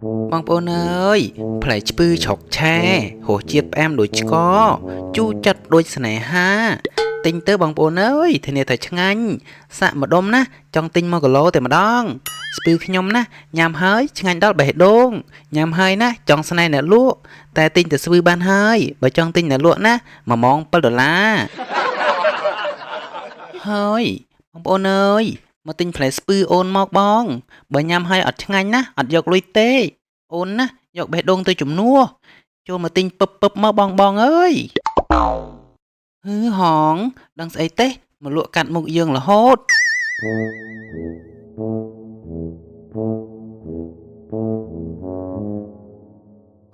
បងប្អូនអើយផ្លែឆ្ពឺឆុកឆែរសជាតិផ្អែមដូចឆ្ករជូរចិត្តដូចស្នេហាទិញទៅបងប្អូនអើយធានាថាឆ្ងាញ់សាក់ម្ដុំណាចង់ទិញ1គីឡូតែម្ដងស្ពឺខ្ញុំណាញ៉ាំហើយឆ្ងាញ់ដល់បេះដូងញ៉ាំហើយណាចង់ស្នេហ៍អ្នកលក់តែទិញតែស្ពឺបានហើយបើចង់ទិញអ្នកលក់ណា1ម៉ោង7ដុល្លារហើយបងប្អូនអើយមកទិញផ្លែស្ពឺអូនមកបងបើញ៉ាំហើយអត់ឆ្ងាញ់ណាអត់យកលុយទេអូនណាយកបេះដូងទៅជំនួសចូលមកទិញពឹបពឹបមកបងបងអើយហឺហងដឹងស្អីទេមកលក់កាត់មុខយើងរហូត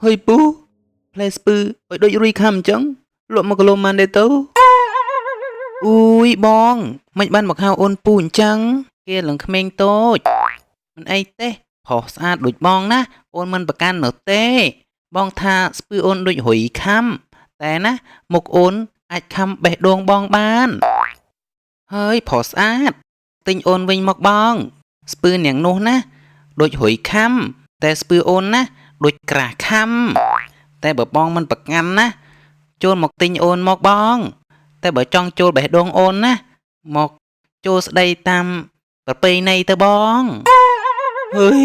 ហើយពូផ្លែស្ពឺឲ្យដូចរុយខាំអញ្ចឹងលក់1គីឡូម៉ានទេទៅអ៊ូយបងមិនបានមកហៅអូនពូអញ្ចឹងគេឡើងក្មេងតូចមិនអីទេប្រុសស្អាតដូចបងណាអូនមិនប្រកាន់នោះទេបងថាស្ពឺអូនដូចរុយខាំតែណាមុខអូនអាចខំបេះដូងបងបានហើយប្រុសស្អាតទិញអូនវិញមកបងស្ពឺនាងនោះណាដូចរុយខាំតែស្ពឺអូនណាដូចក្រាស់ខំតែបើបងមិនប្រកាន់ណាចូលមកទិញអូនមកបងតែបើចង់ចូលបេះដូងអូនណាមកចូលស្ដីតាមប្រពៃណីទៅបងហើយ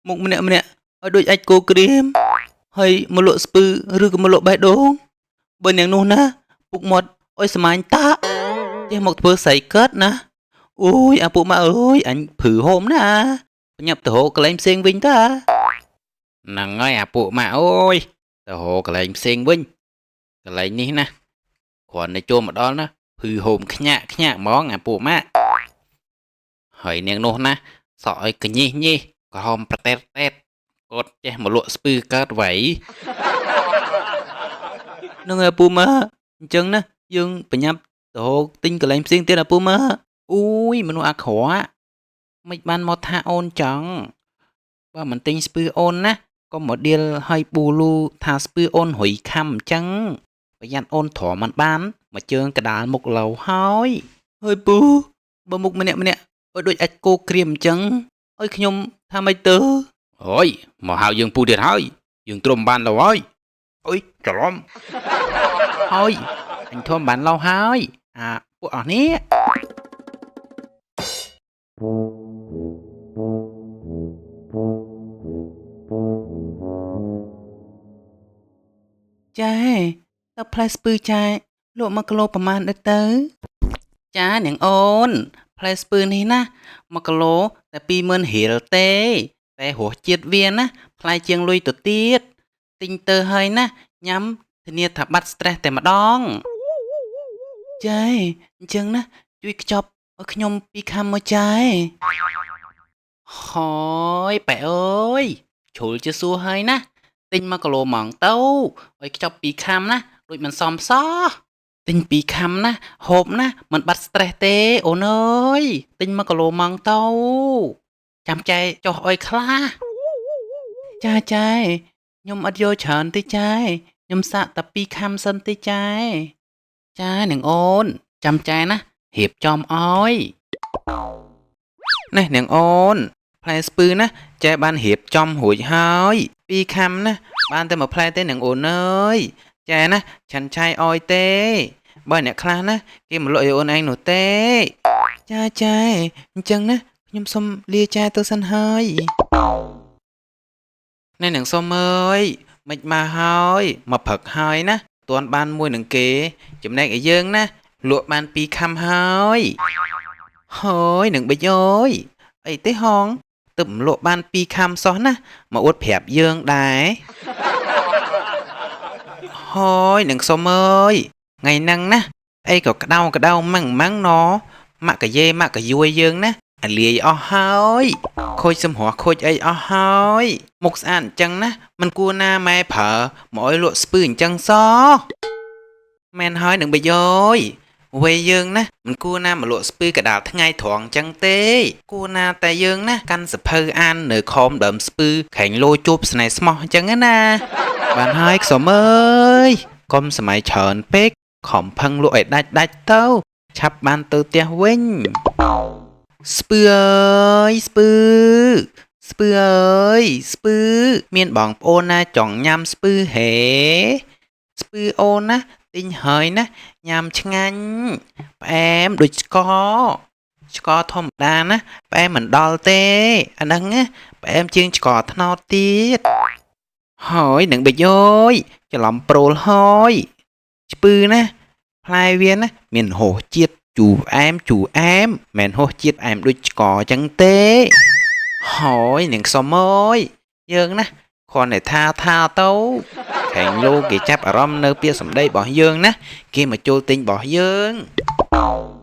មុខម្នាក់ម្នាក់ឲ្យដូចអាចគោក្រៀមហើយមកលក់ស្ពឺឬក៏មកលក់បេះដូងបើនាងនោះណាពុកមាត់ឲ្យស្មាញតាចេះមកធ្វើស្រីកើតណាអូយអាពួកម៉ាអើយអញព្រឺហូមណាញ៉ាប់ទៅរកកន្លែងផ្សេងវិញតាហ្នឹងហើយអាពួកម៉ាអើយទៅរកកន្លែងផ្សេងវិញកន្លែងនេះណាគ្រាន់តែចូលមកដល់ណាព្រឺហូមខ្ញាក់ខ្ញាក់ហ្មងអាពួកម៉ាហើយនាងនោះណាសក់ឲ្យកញិះញិះក្រហមប្រតេតតេតគាត់ចេះមកលក់ស្ពឺកើតវៃនឹងអាពូម៉ាអញ្ចឹងណាយើងបញ្ញាប់ទៅរកទិញកន្លែងផ្សេងទៀតអាពូម៉ាអូយមនុស្សអាក្រក់មិនបានមកថាអូនចង់បើមិនទិញស្ពឺអូនណាកុំមកដៀលឲ្យប៊ូលូថាស្ពឺអូនរុយខំអញ្ចឹងប្រយ័ត្នអូនទ្រាំមិនបានមកជើងកដាលមុខឡូវហើយហើយពូបើមុខម្នាក់ម្នាក់ឲ្យដូចអាចគោក្រៀមអញ្ចឹងឲ្យខ្ញុំថាម៉េចទៅអូយមកហៅយើងពូទៀតហើយយើងទ្រាំបានឡូវហើយអុយច្រឡំហើយអញធំបានឡូវហើយអាពួកអស់នេះចែតើផ្លែស្ពឺចែលក់1គីឡូប្រហែលដែរទៅចានាងអូនផ្លែស្ពឺនេះណា1គីឡូតែ20000រៀលទេតែរសជាតិវាណាថ្លៃជាងលុយទៅទៀតទិញទៅហើយណាញ៉ាំធានាថាបាត់ stress តែម្ដងចែអញ្ចឹងណាជួយខ្ចប់ឲ្យខ្ញុំពីរខាំមកចែហើយប៉ែអើយជ្រុលជាសួរហើយណាទិញ1គីឡូហ្មងទៅឲ្យខ្ចប់ពីរខាំណាដូចមិនសមសោះទិញពីរខាំណាហូបណាមិនបាត់ stress ទេអូនអើយទិញ1គីឡូហ្មងទៅចាំចែចុះអុយខ្លះចាចែខ្ញុំអត់យកច្រើនទេចែខ្ញុំសាកតែពីរខាំសិនទេចែចានាងអូនចាំចែណារៀបចំអោយនេះនាងអូនផ្លែស្ពឺណាចែបានរៀបចំរួចហើយពីរខាំណាបានតែមួយផ្លែទេនាងអូនអើយចែណាឆាន់ឆៃអោយទេបើអ្នកខ្លះណាគេមកលក់ឲ្យអូនឯងនោះទេចាចែអញ្ចឹងណាខ្ញុំសុំលាចែទៅសិនហើយនេះនាងសុំអើយមិនមកហើយមកព្រឹកហើយណាទាន់បានមួយនឹងគេចំណែកឲ្យយើងណាលក់បាន2ខាំហើយហើយនឹងបិចអើយអីទេហងទៅលក់បាន2ខាំសោះណាមកអួតប្រាប់យើងដែរហើយនឹងសុំអើយថ្ងៃហ្នឹងណាអីក៏ក្តៅក្តៅម៉ាំងម៉ាំងណម៉ាក់កាយេម៉ាក់កាយួយយើងណាអាលាយអស់ហើយខូចសម្រស់ខូចអីអស់ហើយមុខស្អាតអញ្ចឹងណាមិនគួរណាម៉ែប្រើមកឲ្យលក់ស្ពឺអញ្ចឹងសោះមែនហើយនឹងបិយអើយវ័យយើងណាមិនគួរណាមកលក់ស្ពឺកដាលថ្ងៃត្រង់អញ្ចឹងទេគួរណាតែយើងណាកាន់សភៅអាននៅខំដើមស្ពឺខែងលោជួបស្នេហ៍ស្មោះអញ្ចឹងណាបានហើយខ្សុំអើយកុំសម័យច្រើនពេកខំផឹងលក់ឲ្យដាច់ដាច់ទៅឆាប់បានទៅផ្ទះវិញស្ពឺអើយស្ពឺ ស្ពឺអើយស្ពឺ មានបងប្អូនណាចង់ញ៉ាំស្ពឺហេ ស្ពឺអូនណាទិញហើយណា ញ៉ាំឆ្ងាញ់ ផ្អែមដូចស្ករ ស្ករធម្មតាណាផ្អែមមិនដល់ទេ អាហ្នឹងណាផ្អែមជាងស្ករត្នោតទៀត ហើយនឹងបិចអើយ ច្រឡំប្រូលហើយ ស្ពឺណាផ្លែវាណាមានរសជាតិជូរផ្អែមជូរអែម មិនរសជាតិផ្អែមដូចស្ករចឹងទេ ហើយនឹងសុំអើយ យើងណាគ្រាន់តែថាថាទៅ ខែងលោកគេចាប់អារម្មណ៍នៅពាក្យសម្ដីរបស់យើងណា គេមកចូលទិញរបស់យើង។